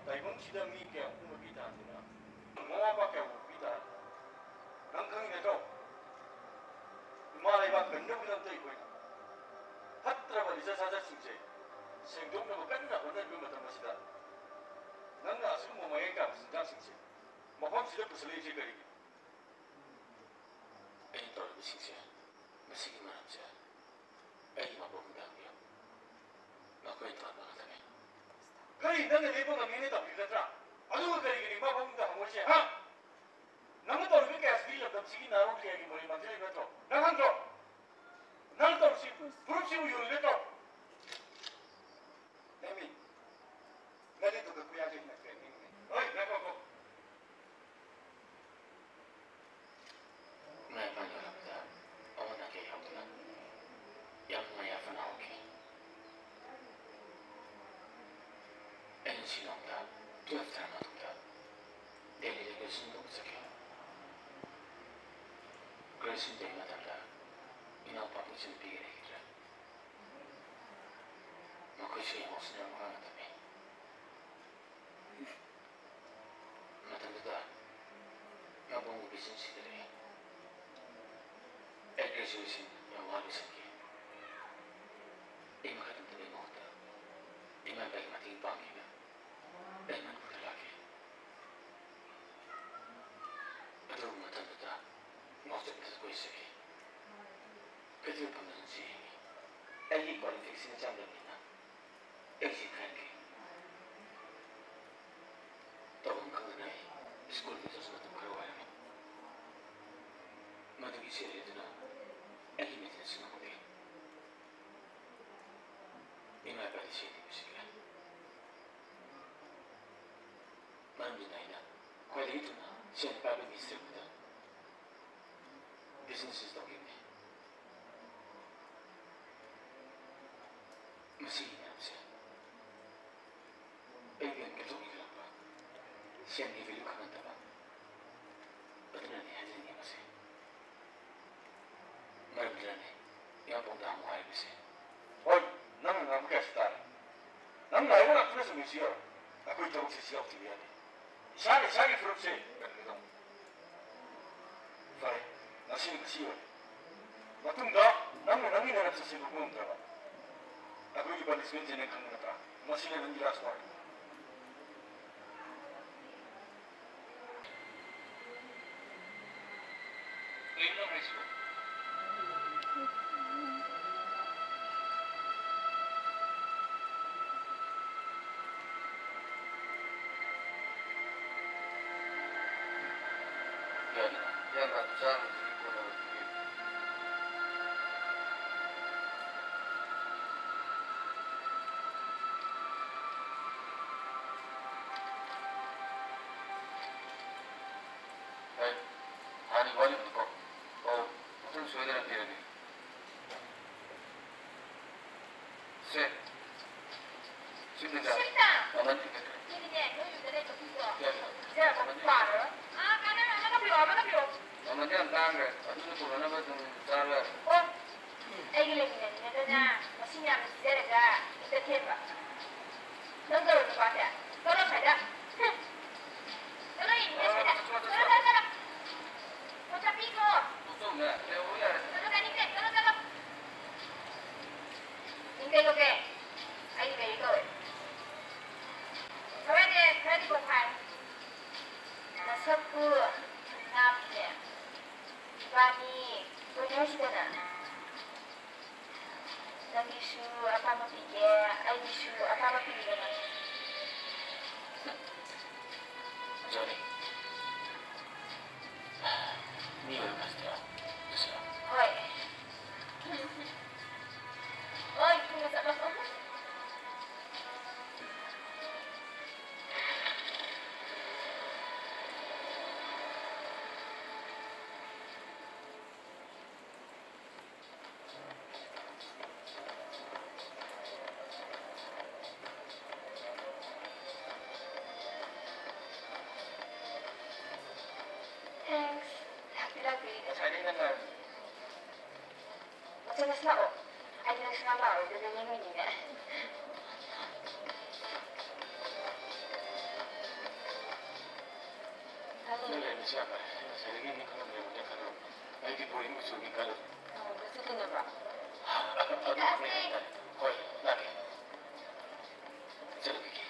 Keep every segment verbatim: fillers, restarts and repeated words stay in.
ꯇꯥꯏꯕꯪꯁꯤꯗ ꯃꯤ ꯀꯌꯥ ꯄꯣꯛꯅꯕꯤ ꯇꯥꯗꯅ, ꯃꯃꯥ ꯃꯄꯥ ꯀꯌꯥ ꯄꯣꯛꯄꯤ ꯇꯥꯗꯅ, ꯅꯪ ꯈꯪꯉꯤ ꯅꯠꯇ꯭ꯔꯣ? ꯏꯃꯥ ꯂꯩꯕꯥꯛ ꯀꯟꯅꯕꯒꯤꯗꯃꯛꯇ ꯑꯩꯈꯣꯏꯅ ꯐꯠꯇ꯭ꯔꯕ ꯂꯤꯆꯠ ꯁꯥꯖꯠꯁꯤꯡꯁꯦ ꯁꯦꯡꯗꯣꯛꯅꯕ ꯀꯟꯅ ꯍꯣꯠꯅꯔꯤꯕ ꯃꯇꯝ ꯑꯁꯤꯗ, ꯅꯪꯅ ꯑꯁꯤꯒꯨꯝꯕ ꯃꯌꯥꯏ ꯀꯥꯕ ꯆꯤꯟꯖꯥꯛꯁꯤꯡꯁꯦ ꯃꯐꯝꯁꯤꯗ ꯄꯨꯁꯜꯂꯛꯏꯁꯦ ꯀꯔꯤꯒꯤꯅꯣ? ꯑꯩꯅ ꯇꯧꯔꯤꯕꯁꯤꯡꯁꯦ, ꯃꯁꯤꯒꯤ ꯃꯔꯝꯁꯦ ꯑꯩꯒꯤ ꯃꯄꯣꯛ ꯃꯤꯗꯥꯡꯒꯤ ꯃꯈꯣꯏꯅ ꯇꯧꯍꯟꯕ ꯉꯥꯛꯇꯅꯤ꯫ ꯀꯔꯤ, ꯅꯪꯅ ꯂꯦꯞꯄ ꯉꯝꯃꯤꯅ ꯇꯧꯔꯤ ꯅꯠꯇ꯭ꯔꯥ? ꯑꯗꯨꯒ ꯀꯔꯤꯒꯤꯅꯣ ꯏꯃꯥ ꯄꯥꯕꯨꯡꯗ ꯍꯪꯉꯣꯏꯁꯦ, ꯍꯥ? ꯅꯪꯅ ꯇꯧꯔꯤꯕ ꯀꯌꯥꯁꯤꯗꯤ ꯂꯝꯗꯝꯁꯤꯒꯤ ꯅꯍꯥꯔꯣꯜ ꯀꯌꯥꯒꯤ ꯃꯣꯔꯦ ꯃꯥꯡꯖꯔꯤꯕ ꯅꯠꯇ꯭ꯔꯣ? ꯅꯪ ꯈꯪꯗ꯭ꯔꯣ? ꯅꯪ ꯇꯧꯔꯤꯁꯤ ꯐꯨꯔꯨꯞꯁꯤꯕꯨ ꯌꯣꯜꯂꯤ ꯅꯠꯇ꯭ꯔꯣ? ꯂꯩꯃꯤ, ꯅꯪꯗꯤ ꯇꯨꯒꯠꯄ ꯌꯥꯗꯦ, ꯅꯪ ꯀꯔꯤ ꯅꯤꯡꯉꯤ? ꯍꯣꯏ, ꯉꯥꯏꯈꯣ, ꯉꯥꯏꯈꯣ꯫ ꯏꯃꯥ ꯏꯄꯥꯅ ꯌꯣꯜꯂꯝꯕꯗ ꯇꯨꯌꯦꯜꯐ ꯊꯥꯔ ꯃꯇꯨꯡꯗ ꯗꯦꯜꯂꯤꯗ ꯒ꯭ꯔꯦꯖꯨꯑꯦꯁꯟ ꯇꯧꯕ ꯆꯠꯈꯤ꯫ ꯒ꯭ꯔꯦꯖꯨꯑꯦꯁꯟ ꯇꯧꯔꯤ ꯃꯇꯝꯗ ꯏꯅꯥꯎꯄꯥꯕꯨ ꯏꯆꯟꯅꯨꯄꯤꯒ ꯂꯩꯈꯤꯗ꯭ꯔꯦ꯫ ꯃꯈꯣꯏꯁꯨ ꯌꯥꯝ ꯉꯥꯎꯁꯤꯟꯅꯔꯝꯕ ꯑꯉꯥꯡ ꯉꯥꯛꯇꯅꯤ꯫ ꯃꯇꯝꯗꯨꯗ ꯃꯕꯨꯡ ꯕꯤꯖꯤꯅꯦꯁ ꯁꯤꯗ ꯂꯩ꯫ ꯑꯩ ꯒ꯭ꯔꯦꯖꯨꯑꯦꯁꯟ ꯌꯥꯝ ꯋꯥꯅ ꯂꯣꯏꯁꯤꯟꯈꯤ꯫ ꯑꯩ ꯃꯈꯥ ꯇꯝꯊꯕꯒꯤ ꯃꯍꯨꯠꯇ ꯏꯃꯥ ꯏꯄꯥꯒꯤ ꯃꯇꯦꯡ ꯄꯥꯡꯒꯦꯅ ꯑꯩ ꯃꯅꯤꯄꯨꯔꯗ ꯂꯥꯛꯈꯤ꯫ ꯑꯗꯨꯒꯨꯝꯕ ꯃꯇꯝꯗꯨꯗ ꯉꯥꯎꯆꯠꯄꯗ ꯀꯣꯏꯆꯠꯈꯤ꯫ ꯀꯩꯊꯦꯜ ꯐꯝꯗ ꯅꯨꯡꯁꯤ ꯌꯦꯡꯉꯤ꯫ ꯑꯩꯒꯤ ꯀ꯭ꯋꯥꯂꯤꯐꯤꯀꯦꯁꯟ ꯆꯥꯡꯗꯝꯅꯤꯅ ꯑꯩꯁꯤ ꯈꯟꯈꯤ꯫ ꯇꯧꯐꯝ ꯈꯪꯗꯅ ꯑꯩ ꯁ꯭ꯀꯨꯜꯗꯨꯗꯁꯨ ꯃꯇꯝ ꯈꯔ ꯋꯥꯔꯝꯃꯤ꯫ ꯃꯗꯨꯒꯤ ꯁꯦꯜ ꯑꯗꯨꯅ ꯑꯩꯒꯤ ꯃꯦꯟꯇꯦꯅꯦꯟꯁ ꯉꯝꯈꯤ꯫ ꯏꯃꯥ ꯏꯄꯥꯗꯤ ꯁꯦꯜ ꯅꯤꯕꯁꯤ ꯀꯤꯔꯝꯃꯤ꯫ ꯃꯔꯝꯗꯨꯅ ꯑꯩꯅ ꯈ꯭ꯋꯥꯏꯗꯒꯤ ꯊꯨꯅ ꯁꯦꯟ ꯄꯥꯏꯕ ꯃꯤꯁꯇꯔ ꯑꯃꯗ ꯕꯤꯖꯤꯅꯦꯁ ꯇꯧꯈꯤꯕꯅꯤ꯫ ꯃꯁꯤꯒꯤ ꯃꯌꯥꯝꯁꯦ ꯑꯩ ꯕꯦꯡꯛꯇ ꯊꯣꯛꯅꯤꯡꯂꯛꯄ, ꯁꯦꯟꯒꯤ ꯚꯦꯂ꯭ꯌꯨ ꯈꯪꯉꯛꯇꯕ ꯑꯗꯨꯅꯅꯤ ꯍꯥꯏꯖꯅꯤꯡꯉꯤ ꯃꯁꯤ꯫ ꯃꯔꯝꯗꯨꯅꯅꯤ ꯏꯌꯥꯝꯕ ꯄꯥꯎꯗ ꯍꯪꯉꯨ ꯍꯥꯏꯔꯤꯕꯁꯦ꯫ ꯍꯣꯏ, ꯅꯪꯅ ꯉꯥꯡꯕ ꯀꯌꯥꯁꯨ ꯇꯥꯔꯦ꯫ ꯅꯪꯅ ꯍꯥꯏꯕ ꯉꯥꯛꯇꯅ ꯆꯨꯝꯃꯤꯁꯨ ꯌꯥꯎꯔꯦ꯫ ꯑꯩꯈꯣꯏ ꯊꯕꯛꯁꯦ ꯁꯤ ꯌꯥꯎꯗꯕ ꯌꯥꯗꯦ꯫ ꯏꯁꯥꯅ ꯏꯁꯥꯒꯤ ꯐꯨꯔꯨꯞꯁꯦ ꯀꯟꯒꯗꯧꯅꯤ꯫ ꯐꯔꯦ, ꯉꯁꯤ ꯉꯁꯤ ꯑꯣꯏꯔꯦ꯫ ꯃꯇꯨꯡꯗ ꯅꯪꯅ ꯅꯪꯒꯤ ꯅꯔꯛꯁꯦ ꯁꯦꯡꯗꯣꯛꯄ ꯉꯝꯗ꯭ꯔꯕ, ꯑꯩꯈꯣꯏꯒꯤ ꯄꯅꯤꯁꯃꯦꯟꯁꯦ ꯅꯪ ꯈꯪꯕ ꯅꯠꯇ꯭ꯔꯥ? ꯃꯁꯤꯅ ꯅꯪꯒꯤ ꯂꯥꯁ ꯋꯥꯔꯅꯤꯡ꯫ ꯀꯩꯅꯣ ꯅꯪ ꯍꯥꯏꯁꯤꯕꯣ? ꯌꯥꯅꯤ, ꯌꯥꯝ ꯆꯥꯅ ꯀꯣꯟꯅ ꯑꯣꯏꯕꯤꯌꯨ꯫ ꯍꯣꯏ, ꯍꯥꯟꯅꯒꯤ ꯋꯥꯔꯤꯗꯨꯀꯣ꯫ ꯑꯧ, ꯃꯊꯪ ꯁꯣꯏꯗꯅ ꯄꯤꯔꯒꯦ꯫ ꯁꯦ, ꯁꯤꯕꯨꯗꯤ ꯁꯤꯇ! ꯃꯃꯜ ꯍꯦꯟꯒꯠꯈ꯭ꯔꯦ꯫ ꯁꯤꯗꯤꯅꯦ, ꯅꯣꯏ ꯌꯨꯝꯗ ꯄꯤꯖꯔꯛꯄ ꯄꯥꯔꯣ꯫ ꯑꯥ, ꯀꯥꯟꯅꯔꯣꯏ, ꯑꯃꯒ ꯄꯤꯔꯛꯑꯣ, ꯑꯃꯒ ꯄꯤꯔꯛꯑꯣ꯫ ꯃꯃꯜꯗꯤ ꯌꯥꯝ ꯇꯥꯡꯈ꯭ꯔꯦ꯫ ꯑꯗꯨꯁꯨ ꯄꯨꯔꯛꯅꯕ ꯑꯗꯨꯝ ꯆꯥꯔꯣꯏ꯫ ꯑꯣ, ꯑꯩꯒ ꯂꯩꯃꯤꯟꯅꯅꯤꯡꯉꯒꯅ ꯃꯁꯤꯡ ꯌꯥꯝꯅ ꯄꯤꯖꯔꯒ ꯍꯦꯛꯇ ꯊꯦꯝꯕ꯫ ꯅꯪ ꯇꯧꯔꯣ ꯅꯨꯄꯥꯁꯦ꯫ ꯆꯠꯂꯣ ꯁ꯭ꯋꯥꯏꯗ꯫ ꯍꯨꯝ꯫ ꯆꯠꯂꯣ ꯌꯦꯡꯉꯤꯅꯦ ꯁ꯭ꯋꯥꯏꯗ꯫ ꯆꯠꯂꯣ, ꯆꯠꯂꯣ, ꯆꯠꯂꯣ꯫ ꯄꯣꯠꯆꯥ ꯄꯤꯈ꯭ꯔꯣ꯫ ꯆꯠꯂꯣ ꯇꯥꯅꯤꯡꯗꯦ꯫ ꯆꯠꯂꯣ, ꯆꯠꯂꯣ꯫ ꯃꯤꯡ ꯀꯩ ꯀꯧꯒꯦ? ꯑꯩ ꯃꯦꯔꯤ ꯀꯧꯋꯦ꯫ ꯈꯔꯗꯤ, ꯈꯔꯗꯤ ꯀꯣꯛ ꯐꯥꯏ꯫ ꯅꯁꯛꯄꯨ ꯅꯥꯞꯄꯤꯅꯦ꯫ ꯏꯕꯥꯅꯤ ꯀꯣꯏꯅꯔꯁꯤꯗꯅ꯫ ꯅꯪꯒꯤꯁꯨ ꯑꯄꯥꯝꯕ ꯄꯤꯒꯦ, ꯑꯩꯒꯤꯁꯨ ꯑꯄꯥꯝꯕ ꯄꯤꯒꯦꯗꯅ꯫ ꯖꯣꯅꯤ, ꯃꯤ ꯑꯣꯏꯔꯣ ꯐꯖꯅ꯫ ꯂꯨꯁꯤꯜꯂꯣ꯫ ꯍꯣꯏ꯫ ꯍꯣꯏ, ꯊꯨꯅ ꯆꯠꯂꯣ꯫ Thanks. ꯂꯥꯛꯄꯤ, ꯂꯥꯛꯄꯤ꯫ ꯉꯁꯥꯏꯗꯩ ꯅꯪ ꯉꯥꯏꯔꯤꯅꯦ꯫ ꯃꯆꯦ, ꯉꯁꯤ ꯂꯥꯛꯑꯣ꯫ ꯑꯩꯗꯤ ꯅꯪ ꯁꯨꯡꯂꯥꯛ ꯂꯥꯛꯑꯔꯣꯏꯗ꯭ꯔꯥ ꯌꯦꯡꯉꯤꯅꯤꯅꯦ꯫ ꯅꯪ ꯂꯩꯔꯝꯃꯤꯁꯦ ꯌꯥꯝ ꯐꯔꯦ꯫ ꯉꯁꯥꯏꯗꯒꯤ ꯅꯪ ꯈꯪꯂꯝꯗ꯭ꯔꯦ, ꯃꯇꯦꯡ ꯈꯪꯂꯝꯃꯤ꯫ ꯑꯩꯗꯤ ꯕꯣꯔꯤꯡ ꯆꯨꯅꯤ ꯈꯜꯂꯨꯔꯦ꯫ ꯑꯣ, ꯉꯁꯤ ꯊꯦꯡꯅꯕ꯭ꯔꯣ? ꯑꯗꯨ ꯈꯪꯉꯦ ꯍꯥꯏꯇꯥꯔꯦ꯫ ꯍꯣꯏ, ꯂꯥꯛꯀꯦ꯫ ꯆꯠꯂꯨꯈꯤꯒꯦ꯫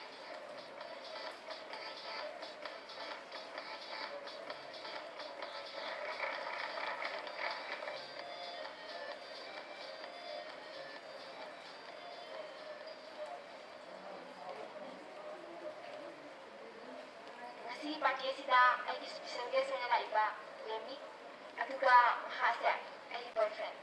ꯉꯁꯤꯒꯤ ꯄꯥꯔꯇꯤ ꯑꯁꯤꯗ ꯑꯩꯒꯤ ꯁ꯭ꯄꯦꯁꯦꯜ ꯒꯦꯁ ꯑꯣꯏꯅ ꯂꯥꯛꯏꯕ ꯔꯦꯃꯤ, ꯑꯗꯨꯒ ꯃꯍꯥꯛꯁꯦ ꯑꯩꯒꯤ ꯕꯣꯏꯐ꯭ꯔꯦꯟ꯫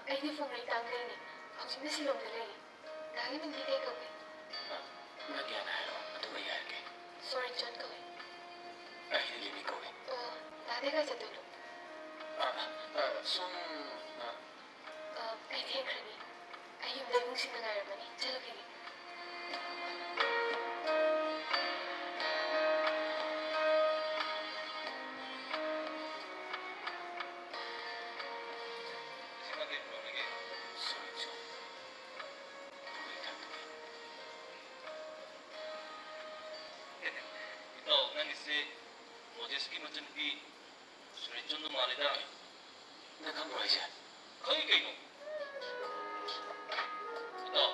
ꯑꯩꯗꯤ ꯐꯨꯡꯔꯩ ꯇꯥꯡꯈꯩꯅꯦ꯫ ꯍꯧꯖꯤꯛꯅ ꯁꯤꯂꯣꯡꯗ ꯂꯩꯌꯦ꯫ ꯗꯥꯒꯤ ꯃꯤꯡꯗꯤ ꯀꯩ ꯀꯧꯏ? ꯑ, ꯅꯪꯒꯤ ꯍꯥꯟꯅ ꯍꯥꯏꯔꯛꯑꯣ, ꯑꯗꯨꯒ ꯑꯩ ꯍꯥꯏꯔꯛꯀꯦ꯫ ꯁꯣꯔꯦꯟꯆꯟ ꯀꯧꯏ꯫ ꯑꯩꯗꯤ ꯂꯤꯂꯤ ꯀꯧꯏ꯫ ꯑꯣ, ꯗꯥꯗꯤ ꯀꯥꯏ ꯆꯠꯇꯣꯏꯅꯣ? ꯑ, ꯑ, ꯁꯨꯝ, ꯑ, ꯑ, ꯑꯩ ꯊꯦꯡꯈ꯭ꯔꯅꯤ꯫ ꯑꯩ ꯌꯨꯝꯗ ꯏꯃꯨꯡꯁꯤꯡꯅ ꯉꯥꯏꯔꯝꯃꯅꯤ꯫ ꯆꯠꯂꯨꯈꯤꯒꯦ꯫ ꯏꯇꯥꯎ, ꯅꯪꯒꯤꯁꯦ ꯃꯣꯖꯦꯁꯀꯤ ꯃꯆꯟꯅꯨꯄꯤ ꯁꯨꯔꯦꯆꯟꯗꯣ ꯃꯥꯜꯂꯤꯗ꯫ ꯅꯪ ꯈꯪꯕ꯭ꯔꯣ ꯍꯥꯏꯁꯦ? ꯈꯪꯉꯤ ꯀꯩꯅꯣ꯫ ꯏꯇꯥꯎ,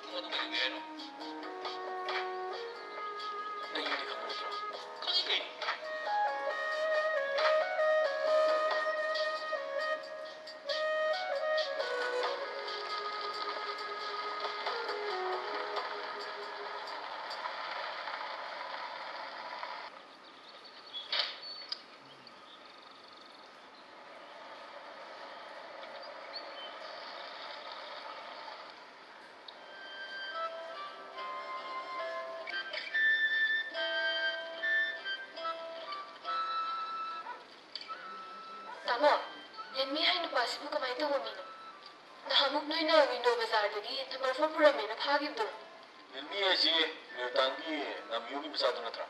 ꯅꯪ ꯑꯗꯨ ꯀꯩꯗꯧꯒꯦ ꯍꯥꯏꯅꯣ? ꯅꯪ ꯌꯨꯝꯗꯤ ꯈꯪꯕ ꯅꯠꯇ꯭ꯔꯣ? ꯈꯪꯉꯤ ꯀꯩꯅꯣ꯫ ꯇꯥꯃꯣ, ꯂꯦꯟꯃꯤ ꯍꯥꯏ ꯅꯨꯄꯥꯁꯤꯕꯨ ꯀꯃꯥꯏꯅ ꯇꯧꯕ ꯃꯤꯅꯣ? ꯅꯍꯥꯟꯃꯨꯛ ꯅꯣꯏꯅ ꯋꯤꯟꯗꯣ ꯕꯖꯥꯔꯗꯒꯤ ꯅꯝꯕꯔ ꯐꯣꯔ ꯄꯨꯔꯝꯃꯦꯅ ꯐꯥꯈꯤꯕꯗꯣ꯫ ꯂꯦꯟꯃꯤ ꯍꯥꯏꯁꯤ ꯃꯦꯔꯇꯥꯡꯒꯤ ꯅꯝꯌꯨꯒꯤ ꯃꯆꯥꯗꯨ ꯅꯠꯇ꯭ꯔꯥ?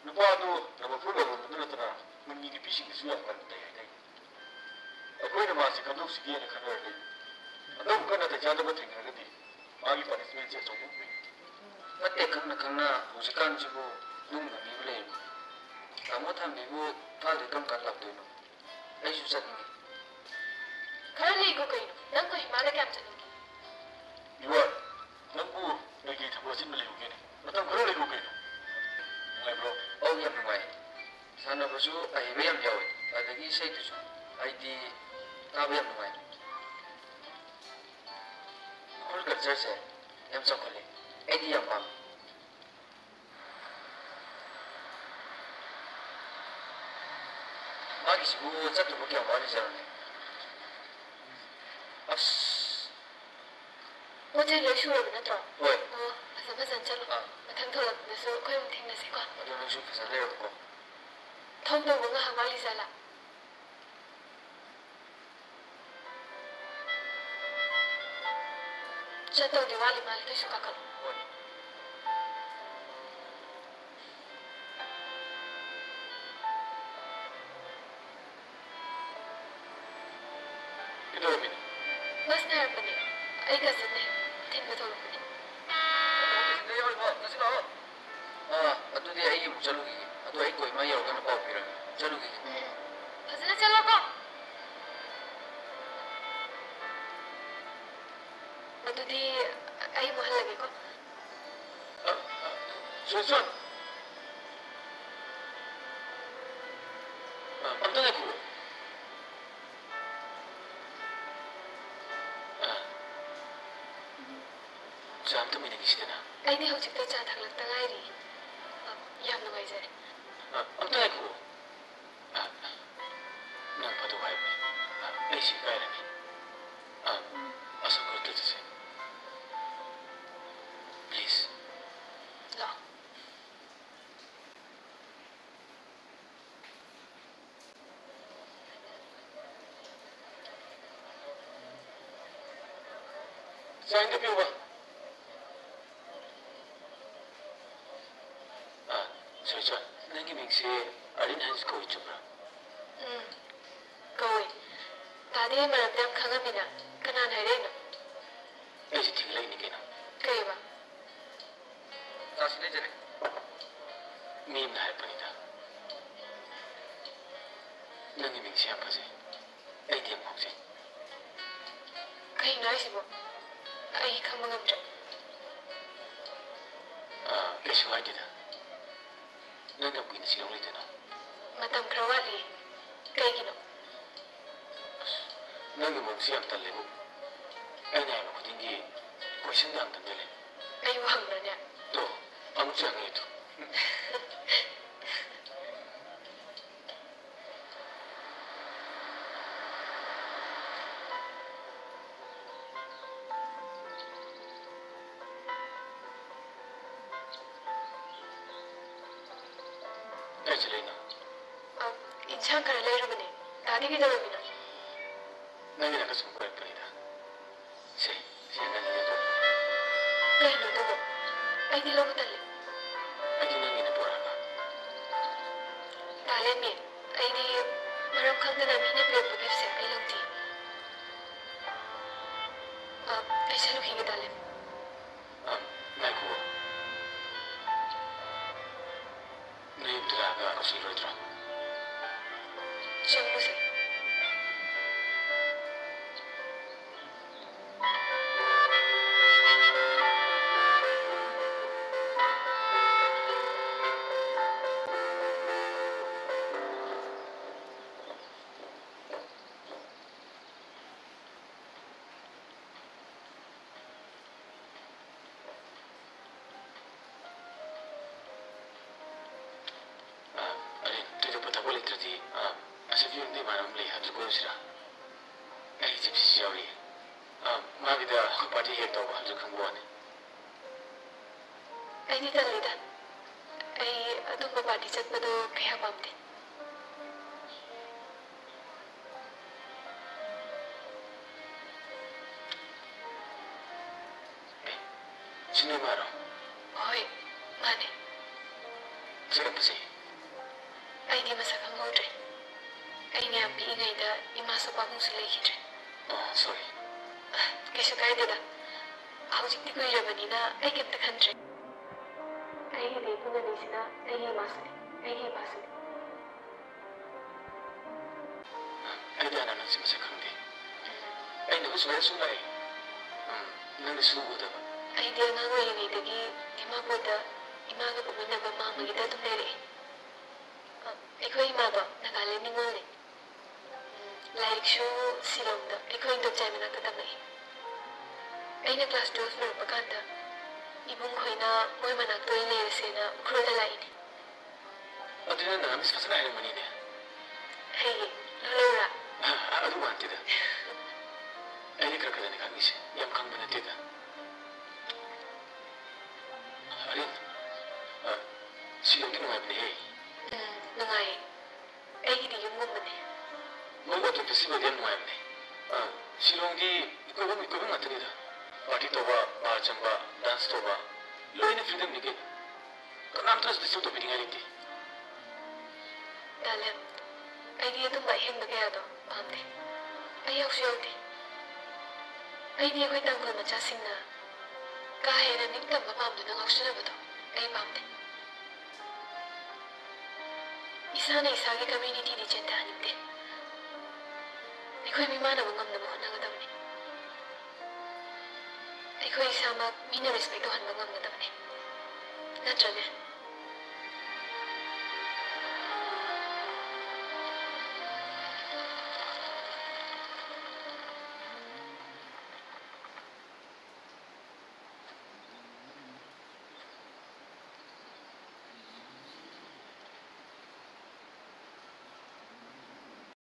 ꯅꯨꯄꯥꯗꯨ ꯅꯝꯕꯔ ꯐꯣꯔ ꯂꯧꯔꯝꯕꯗꯨ ꯅꯠꯇꯅ ꯈꯨꯟꯒꯤ ꯅꯨꯄꯤꯁꯤꯡꯗꯁꯨ ꯌꯥꯝ ꯀꯟꯅ ꯇꯩ ꯍꯥꯏꯅꯩ꯫ ꯑꯩꯈꯣꯏꯅ ꯃꯥꯁꯤ ꯈꯟꯗꯣꯛꯁꯤꯒꯦꯅ ꯈꯟꯅꯔꯗꯤ, ꯑꯗꯨꯝ ꯀꯟꯅ ꯇꯩꯆꯥꯗꯕ ꯊꯦꯡꯅꯔꯒꯗꯤ ꯃꯥꯒꯤ ꯄꯅꯤꯁꯃꯦꯟꯁꯦ ꯑꯆꯧꯕ ꯑꯣꯏ꯫ ꯐꯠꯇꯦ ꯈꯪꯅ ꯈꯪꯅ ꯍꯧꯖꯤꯛꯀꯥꯟꯁꯤꯕꯨ ꯅꯨꯡꯅ ꯃꯤꯕꯨ ꯂꯩꯔꯤꯕꯣ? ꯇꯥꯃꯣ ꯊꯥꯟꯕꯤꯕꯨ ꯏꯝꯐꯥꯜꯗ ꯀꯔꯝ ꯀꯥꯟ ꯂꯥꯛꯇꯣꯏꯅꯣ? ꯑꯩꯁꯨ ꯆꯠꯅꯤꯡꯉꯤ꯫ ꯈꯔ ꯂꯩꯈꯣ ꯀꯩꯅꯣ? ꯅꯪ ꯀꯣꯍꯤꯃꯥꯗ ꯀꯌꯥꯝ ꯆꯠꯅꯤꯡꯒꯦ? ꯏꯋꯥ, ꯅꯪꯕꯨ ꯀꯩꯀꯩ ꯊꯕꯛ ꯑꯆꯤꯟꯕ ꯂꯩꯕꯒꯦꯅꯦ? ꯃꯇꯝ ꯈꯔ ꯂꯩꯈꯣ ꯀꯩꯅꯣ? ꯅꯨꯡꯉꯥꯏꯕ꯭ꯔꯣ? ꯑꯧ, ꯌꯥꯝ ꯅꯨꯡꯉꯥꯏ꯫ ꯁꯥꯟꯅꯕꯁꯨ ꯑꯍꯩꯕ ꯌꯥꯝ ꯌꯥꯎꯋꯦ, ꯑꯗꯒꯤ ꯏꯁꯩꯗꯨꯁꯨ, ꯍꯥꯏꯗꯤ, ꯇꯥꯕ ꯌꯥꯝ ꯅꯨꯡꯉꯥꯏ꯫ ꯎꯈ꯭ꯔꯨꯜ ꯀꯜꯆꯔꯁꯦ ꯌꯥꯝ ꯆꯥꯎꯈꯠꯂꯦ, ꯑꯩꯗꯤ ꯌꯥꯝ ꯄꯥꯝꯃꯤ꯫ ꯃꯥꯒꯤꯁꯤꯕꯨ ꯆꯠꯇꯧꯕ ꯀꯌꯥꯝ ꯋꯥꯠꯂꯤꯖꯥꯠꯅꯣꯅꯦ? ꯄꯣꯠ ꯆꯩ ꯂꯣꯏ ꯁꯨꯔꯕ ꯅꯠꯇ꯭ꯔꯣ? ꯍꯣꯏ꯫ ꯑꯣ, ꯐꯖ ꯐꯖꯅ ꯆꯠꯂꯣ꯫ ꯑꯥ꯫ ꯃꯊꯪ ꯊꯣꯛꯂꯛꯄꯗꯁꯨ ꯑꯩꯈꯣꯏ ꯑꯃꯨꯛ ꯊꯦꯡꯅꯁꯤꯀꯣ꯫ ꯑꯗꯣ ꯅꯪꯁꯨ ꯐꯖꯅ ꯂꯩꯔꯝꯃꯨꯀꯣ꯫ ꯊꯣꯡ ꯇꯧꯕ ꯉꯥꯏꯍꯥꯛ ꯋꯥꯠꯂꯤ ꯖꯥꯠꯂꯥ? ꯆꯠꯇꯧꯗꯤ ꯋꯥꯠꯂꯤ ꯃꯥꯜꯂꯦ, ꯅꯣꯏꯁꯨ ꯀꯥꯈꯠꯂꯣ꯫ ꯍꯣꯏ꯫ ꯀꯩꯗꯧꯔꯝꯃꯤꯅꯣ? ꯕꯁ ꯉꯥꯏꯔꯛꯄꯅꯦ꯫ ꯑꯩ ꯀꯖꯤꯟꯅꯦ꯫ ꯊꯤꯟꯕ ꯊꯣꯛꯂꯛꯄꯅꯦ꯫ ꯑꯣ, ꯀꯖꯤꯟꯗ ꯌꯥꯎꯔꯤꯕꯣ? ꯉꯁꯤ ꯂꯥꯛꯑꯣ꯫ ꯑꯥ, ꯑꯗꯨꯗꯤ ꯑꯩ ꯑꯃꯨꯛ ꯆꯠꯂꯨꯈꯤꯒꯦ꯫ ꯑꯗꯣ ꯑꯩ ꯀꯣꯏꯃ ꯌꯧꯔꯀꯥꯟꯗ ꯄꯥꯎ ꯄꯤꯔꯒꯦ꯫ ꯆꯠꯂꯨꯈꯤꯒꯦ꯫ ꯎꯝ, ꯐꯖꯅ ꯆꯠꯂꯣꯀꯣ꯫ ꯑꯗꯨꯗꯤ ꯑꯩ ꯑꯃꯨꯛ ꯍꯜꯂꯒꯦꯀꯣ꯫ ꯑ, ꯑ, ꯁꯣꯏꯁꯣꯏ꯫ ꯑ, ꯑꯝꯇ ꯉꯥꯏꯈꯣ꯫ ꯑ, ꯆꯥ ꯑꯝꯇ ꯃꯨꯟꯅꯈꯤꯁꯤꯗꯅ꯫ ꯑꯩꯗꯤ ꯍꯧꯖꯤꯛꯇ ꯆꯥ ꯊꯛꯂꯛꯇ ꯉꯥꯏꯔꯤ꯫ ꯑ, ꯌꯥꯝ ꯅꯨꯡꯉꯥꯏꯖꯔꯦ꯫ ꯑ, ꯑꯝꯇ ꯉꯥꯏꯈꯣ꯫ ꯑ, ꯅꯪ ꯐꯗꯧ ꯍꯥꯏꯕꯅꯤ꯫ ꯑ, ꯑꯩꯁꯤ ꯏꯀꯥꯏꯔꯅꯤ꯫ ꯑ, ꯑꯁꯣꯝ ꯈꯔ ꯆꯠꯁꯦ꯫ Please꯫ ꯂꯥꯛꯑꯣ꯫ ꯆꯥ ꯑꯝꯇ ꯄꯤꯌꯨꯕ꯫ ꯑ, ꯁꯣꯏ, ꯁꯣꯏ, ꯅꯪꯒꯤ ꯃꯤꯡꯁꯦ ꯑꯔꯤꯟ ꯍꯟꯁ ꯀꯧꯏ, ꯆꯨꯝꯕ꯭ꯔꯥ? ꯎꯝ, ꯀꯧꯏ꯫ ꯇꯥꯗꯤ ꯑꯩ ꯃꯔꯝꯗ ꯌꯥꯝ ꯈꯪꯉꯝꯃꯤꯅ꯫ ꯀꯅꯥꯅ ꯍꯥꯏꯔꯛꯏꯅꯣ? ꯑꯩꯁꯦ ꯊꯤꯒꯠꯂꯛꯏꯅꯤ ꯀꯩꯅꯣ꯫ ꯀꯩꯕ? ꯆꯥꯁꯤ ꯂꯩꯖꯔꯦ꯫ ꯃꯤ ꯑꯃꯅ ꯍꯥꯏꯔꯛꯄꯅꯤꯗ꯫ ꯅꯪꯒꯤ ꯃꯤꯡꯁꯦ ꯌꯥꯝ ꯐꯖꯩ꯫ ꯑꯩꯗꯤ ꯌꯥꯝ ꯉꯥꯎꯖꯩ꯫ ꯀꯩꯅꯣ ꯍꯥꯏꯁꯤꯕꯣ? ꯑꯩ ꯈꯪꯕ ꯉꯝꯗ꯭ꯔꯦ꯫ ꯑꯥ, ꯀꯩꯁꯨ ꯍꯥꯏꯗꯦꯗ꯫ ꯅꯪ ꯀꯌꯥꯝ ꯀꯨꯏꯅ ꯁꯤ ꯂꯧ ꯂꯩꯗꯣꯏꯅꯣ? ꯃꯇꯝ ꯈꯔ ꯋꯥꯠꯂꯤ꯫ ꯀꯩꯒꯤꯅꯣ? ꯑꯁ, ꯅꯪꯒꯤ ꯃꯑꯣꯡꯁꯤ ꯌꯥꯝ ꯇꯜꯂꯦꯕꯨ꯫ ꯑꯩꯅ ꯍꯥꯏꯕ ꯈꯨꯗꯤꯡꯒꯤ ꯀꯣꯏꯁꯟꯗ ꯍꯪꯗꯅ ꯂꯩ꯫ ꯑꯩꯕꯨ ꯍꯪꯕ꯭ꯔꯅꯦ? ꯇꯣ, ꯑꯃꯨꯛꯁꯨ ꯍꯪꯉꯛꯑꯦ ꯇꯨ꯫ ꯀꯥꯏ ꯆꯠꯂꯨꯏꯅꯣ? ꯑ, ꯏꯟꯁꯥꯡ ꯈꯔ ꯂꯩꯔꯨꯕꯅꯦ꯫ ꯗꯥꯗꯤ ꯀꯩꯗꯧꯔꯝꯃꯤꯅꯣ? ꯅꯪꯒꯤ ꯅꯥꯛꯇ ꯁꯨꯝ ꯀꯣꯏꯔꯛꯄꯅꯤꯗ꯫ ꯁꯦ, ꯁꯦ, ꯅꯪꯒꯤ ꯅꯥꯛꯇ꯫ ꯀꯩꯅꯣ ꯑꯗꯨꯕꯣ? ꯑꯩꯗꯤ ꯂꯧꯕ ꯇꯜꯂꯦ꯫ ꯑꯩꯗꯤ ꯅꯪꯒꯤꯅꯦ ꯄꯨꯔꯛꯑꯒ꯫ ꯇꯥꯂꯦꯟꯃꯤ, ꯑꯩꯗꯤ ꯃꯔꯝ ꯈꯪꯗꯅ ꯃꯤꯅ ꯄꯤꯔꯛꯄ gift ꯁꯦ ꯑꯩ ꯂꯧꯗꯦ꯫ ꯑ, ꯑꯩ ꯆꯠꯂꯨꯈꯤꯒꯦ, ꯇꯥꯂꯦꯟ꯫ ꯑ, ꯉꯥꯏꯈꯣ꯫ ꯅꯌꯨꯝꯗ ꯂꯥꯛꯑꯒ ꯀꯧꯁꯤꯜꯂꯣꯏꯗ꯭ꯔꯣ? ꯆꯪꯉꯨꯁꯦ꯫ ꯑ, ꯑꯔꯦꯟ, ꯊꯣꯏꯗꯣꯛꯄ ꯊꯕꯛ ꯂꯩꯇ꯭ꯔꯗꯤ, ꯑ, ꯑꯁꯤꯒꯤ ꯌꯨꯝꯗ ꯏꯃꯥꯟꯅꯕ ꯑꯃ ꯂꯩ, ꯑꯗꯨ ꯀꯣꯏꯔꯨꯁꯤꯔꯥ? ꯑꯩ ꯖꯤꯞꯁꯤꯁꯨ ꯌꯥꯎꯔꯤ꯫ ꯑ, ꯃꯥꯒꯤꯗ ꯑꯩꯈꯣꯏ ꯄꯥꯔꯇꯤ ꯍꯦꯛ ꯇꯧꯕ, ꯑꯗꯨ ꯈꯪꯕ ꯋꯥꯅꯤ꯫ ꯑꯩꯗꯤ ꯇꯜꯂꯤꯗ꯫ ꯑꯩ ꯑꯗꯨꯝꯕ ꯄꯥꯔꯇꯤ ꯆꯠꯄꯗꯣ ꯀꯌꯥ ꯄꯥꯝꯗꯦ꯫ ꯑꯦ, ꯁꯤ ꯅꯣꯏ ꯃꯥꯔꯣ? ꯍꯣꯏ, ꯃꯥꯅꯦ꯫ ꯁꯤ ꯌꯥꯝ ꯐꯖꯩ꯫ ꯑꯩꯗꯤ ꯃꯁꯛ ꯈꯪꯍꯧꯗ꯭ꯔꯦ꯫ ꯑꯩꯅ ꯌꯥꯝ ꯄꯤꯛꯏꯉꯩꯗ ꯏꯃꯥꯁꯨ ꯄꯥꯕꯨꯡꯁꯨ ꯂꯩꯈꯤꯗ꯭ꯔꯦ꯫ ꯑꯣ, sorry꯫ ꯑ, ꯀꯩꯁꯨ ꯀꯥꯏꯗꯦꯗ꯫ ꯍꯧꯖꯤꯛꯇꯤ ꯀꯨꯏꯔꯕꯅꯤꯅ ꯑꯩ ꯀꯩꯝꯇ ꯈꯟꯗ꯭ꯔꯦ꯫ ꯑꯩꯒꯤꯗꯤ ꯏꯄꯨ ꯅꯅꯤꯁꯤꯅ ꯑꯩꯒꯤ ꯏꯃꯥꯁꯨꯅꯦ, ꯑꯩꯒꯤ ꯏꯄꯥꯁꯨꯅꯦ꯫ ꯑꯩꯗꯤ ꯍꯥꯟꯅ ꯅꯪꯁꯦ ꯃꯁꯛ ꯈꯪꯗꯦ꯫ ꯑꯩꯅ ꯍꯧꯖꯤꯛ ꯁꯨꯃꯥꯏꯅ ꯁꯨꯝ ꯂꯥꯛꯑꯦ꯫ ꯎꯝ, ꯅꯪꯗꯤ ꯁꯨꯝ ꯎꯗꯕ꯫ ꯑꯩꯗꯤ ꯑꯉꯥꯡ ꯑꯣꯏꯔꯤꯉꯩꯗꯒꯤ ꯗꯤꯃꯥꯄꯨꯔꯗ ꯏꯃꯥꯒ ꯄꯣꯛꯃꯤꯟꯅꯕ ꯃꯥꯝꯃꯒꯤꯗ ꯑꯗꯨꯝ ꯂꯩꯔꯛꯑꯦ꯫ ꯑ, ꯑꯩꯈꯣꯏ ꯏꯃꯥꯗꯣ ꯅꯥꯒꯥꯂꯦꯟ ꯅꯤꯉꯣꯜꯅꯦ꯫ ꯎꯝ, ꯂꯥꯏꯔꯤꯛꯁꯨ ꯁꯤꯂꯣꯡꯗ ꯑꯩꯈꯣꯏ ꯏꯟꯗꯣꯝꯆꯥꯏ ꯃꯅꯥꯛꯇ ꯇꯝꯃꯛꯑꯦ꯫ ꯑꯩꯅ class twelve ꯂꯣꯏꯔꯛꯄ ꯀꯥꯟꯗ ꯏꯕꯨꯡ ꯈꯣꯏꯅ ꯃꯣꯏ ꯃꯅꯥꯛꯇ ꯑꯣꯏꯅ ꯂꯩꯔꯁꯦꯅ ꯎꯈ꯭ꯔꯨꯜꯗ ꯂꯥꯛꯏꯅꯦ꯫ ꯑꯗꯨꯗꯤ ꯅꯪ ꯅꯥꯒꯥꯃꯤꯁ ꯐꯖꯅ ꯍꯩꯔꯝꯃꯅꯤꯅꯦ꯫ ꯍꯩꯌꯦ꯫ ꯂꯣꯜꯍꯧꯔꯥ? ꯑ, ꯑ, ꯑꯗꯨ ꯃꯥꯟꯗꯦꯗ꯫ ꯑꯩꯗꯤ ꯈꯔ ꯈꯔꯅꯤ ꯈꯪꯉꯤꯁꯦ, ꯌꯥꯝ ꯈꯪꯕ ꯅꯠꯇꯦꯗ꯫ ꯑꯔꯦꯟ, ꯑ, ꯁꯤꯂꯣꯡꯗꯤ ꯅꯨꯡꯉꯥꯏꯕꯅꯦꯍꯦ꯫ ꯎꯝ, ꯑꯩꯗꯤ ꯌꯨꯝꯒꯨꯝꯕꯅꯦ꯫ ꯃꯧ ꯑꯣꯏꯕ ꯐꯦꯁꯇꯤꯚꯦꯜꯗꯤ ꯌꯥꯝ ꯅꯨꯡꯉꯥꯏꯕꯅꯦ꯫ ꯑꯥ, ꯁꯤꯂꯣꯡꯗꯤ ꯏꯀꯣꯏꯐꯝ, ꯏꯀꯣꯏꯐꯝ ꯉꯥꯛꯇꯅꯤꯗ꯫ ꯄꯥꯔꯇꯤ ꯇꯧꯕ, ꯕꯥꯔ ꯆꯪꯕ, ꯗꯥꯟꯁ ꯇꯧꯕ, ꯂꯣꯏꯅ ꯐ꯭ꯔꯤꯗꯝꯅꯤ ꯀꯩꯅꯣ꯫ ꯀꯅꯥꯝꯇꯅꯁꯨ ꯗꯤꯁꯇꯔꯕ ꯇꯧꯕꯤꯅꯤꯡꯉꯥꯏ ꯂꯩꯇꯦ꯫ ꯗꯥꯂꯦꯝ, ꯑꯩꯗꯤ ꯑꯗꯨꯝꯕ ꯑꯍꯦꯟꯕ ꯀꯌꯥꯗꯣ ꯄꯥꯝꯗꯦ꯫ ꯑꯩ ꯌꯥꯎꯁꯨ ꯌꯥꯎꯗꯦ꯫ ꯑꯩꯗꯤ ꯑꯩꯈꯣꯏ ꯇꯥꯡꯈꯨꯜ ꯃꯆꯥꯁꯤꯡꯅ ꯀꯥ ꯍꯦꯟꯅ ꯅꯤꯡꯇꯝꯕ ꯄꯥꯝꯗꯨꯅ ꯉꯥꯎꯁꯤꯟꯅꯕꯗꯣ ꯑꯩ ꯄꯥꯝꯗꯦ꯫ ꯏꯁꯥꯅ ꯏꯁꯥꯒꯤ ꯀꯝꯃ꯭ꯌꯨꯅꯤꯇꯤꯗꯤ ꯆꯦꯟꯊꯍꯟꯅꯤꯡꯗꯦ꯫ ꯑꯩꯈꯣꯏ ꯃꯤꯃꯥꯟꯅꯕ ꯉꯝꯅꯕ ꯍꯣꯠꯅꯒꯗꯕꯅꯤ꯫ ꯑꯩꯈꯣꯏ ꯏꯁꯥꯃꯛ ꯃꯤꯅ ꯔꯦꯁꯄꯦꯛ ꯇꯧꯍꯟꯕ ꯉꯝꯒꯗꯕꯅꯤ꯫ ꯅꯠꯇ꯭ꯔꯅꯦ?